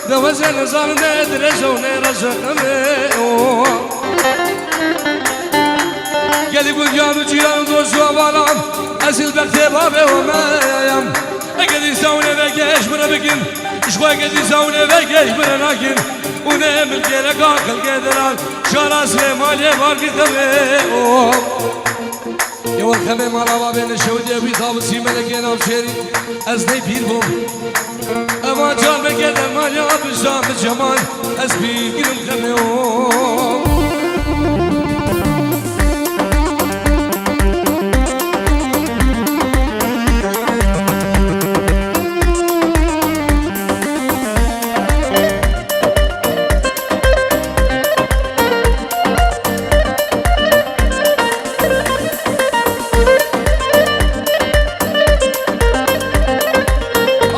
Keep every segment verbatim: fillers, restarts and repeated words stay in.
De weze nizanim ne dirêj û ne reje qemê o. Gelî gundiyan û cîran û dost û hevalan, ez li bextê bavê we me yayam. Eke dîsa hûn ê vekê ji min re bikin, ji xwe eke dîsa hûn ê vekê ji min re nakin. Hûn ê min kêleka xelkê deran, şara Silêmaniyê bar kir xemê o. Ê welxemê mala bavê neşewitê wî tavusî melekê navşêrî, ez ney pîr bûm. Eva carmeke dermaniya bijda bi cemal, ez pîr kirim xemê o.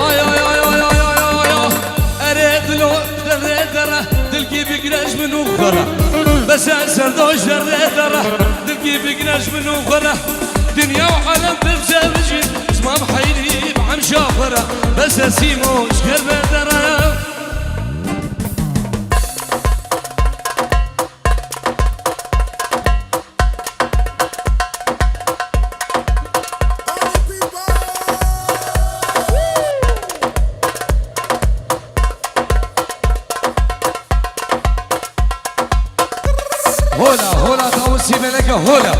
Ay, ay, ay. Erê dilo derê dere, dilkî bigire ji min û xwe re. Bes e serdaş derê dere, dilkî bigire ji min û xwe re. Dinya û alem pir sevicîn, zimam heyrî bi emşa xwe re. Bes e sîmo ji ker ve dere. Hola, hola, Tawusî Meleke, hola.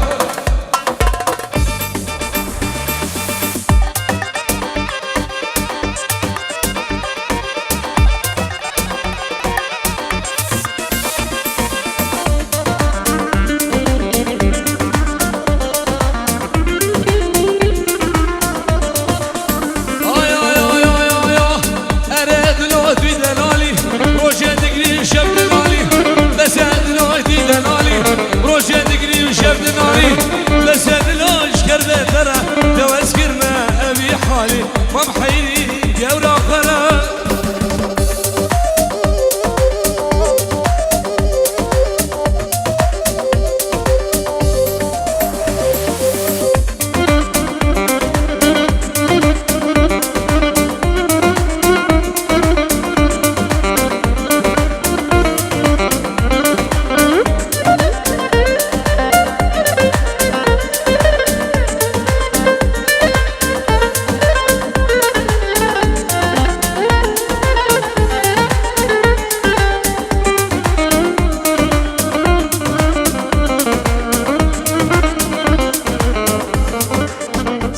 Ay, ay, ay, ay, ay, ay. Erê dilo tu delalî, rojê digrî û şev dinalî. Bes e dilo tu delalî, rojê digrî û şev dinalî. Bes e dilo ji ker ve dere, dew ez kirme evî halî. Mam heyrî gewra xwe re.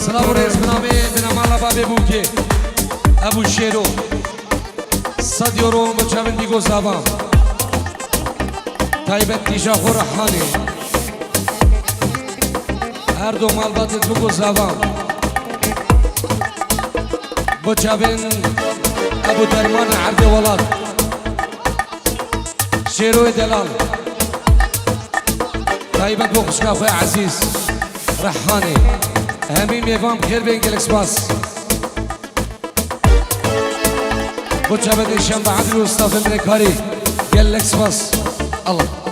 Silav û rêz bi navê, bi namala bavê Bûkê, Ebû Şêro, sed euro bo çavên Dîgo Zavan. Taybet tîja xwe Rehanê. Her du malbatê Dîgo Zavan. Bo çavên Ebû Derman erdê welat. Şêroyê delal. Taybet bo xwişka xwe ezîz. Rehanê. Hemî mêvan bi xêr bên, gelek spas. Bo çavên Şembe Edil û stafê minekarî. Gelek spas. Allah.